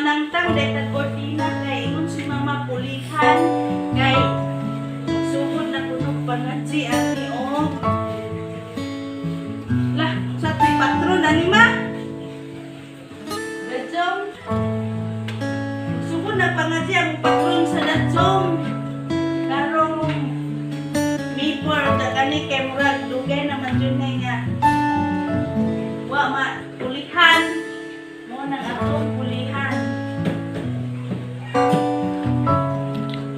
Manangtang dahil tag kortina kay ingon si Mama pulihan kay magsugod na kuno pangadji ani oh. Lah, sa to'y patron ani, Ma? Dadyong. Magsugod na pangadji ang patron sa dadyong. Karong May 4 ta kani kay murag dugay naman jud na nga wa ma pulihan mo nang atong pulihan.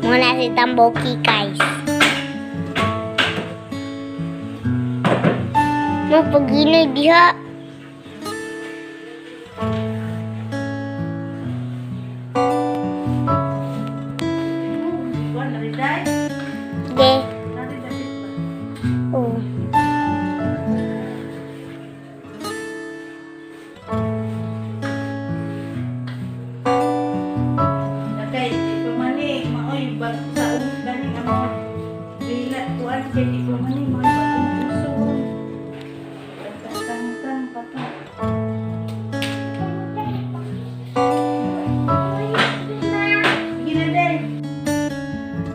Muna si Tamboki, guys. Mo paginoy diha. Kuan na rin day. Ge. Nari dapit ba? Oh. Kay di pa man ni maoy bag sa ganing among bila kuan kay di pa man ni maoy bagong uso. Tangtang pa to. Sige na day.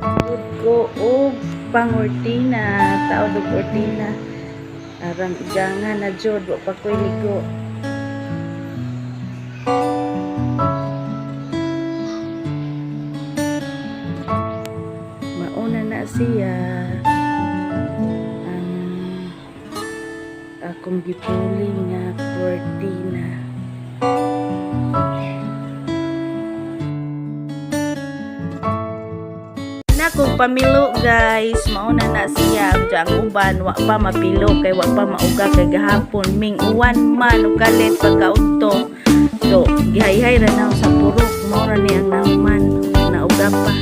Good ko og pangortina, taod og ortina. Arang iganga na jud, wa pa ko'y ligo. Mauna na siya ang akong gipuli nga kortina. Na kong pamilo, guys, mauna na siya ang ang uban wa pa mapilo kay wa pa mauga kay gahapon ming uwan man ug kalit pagkaudto. So gihayhay ra na sa purok, mao ra ni ang nahuman nauga pa.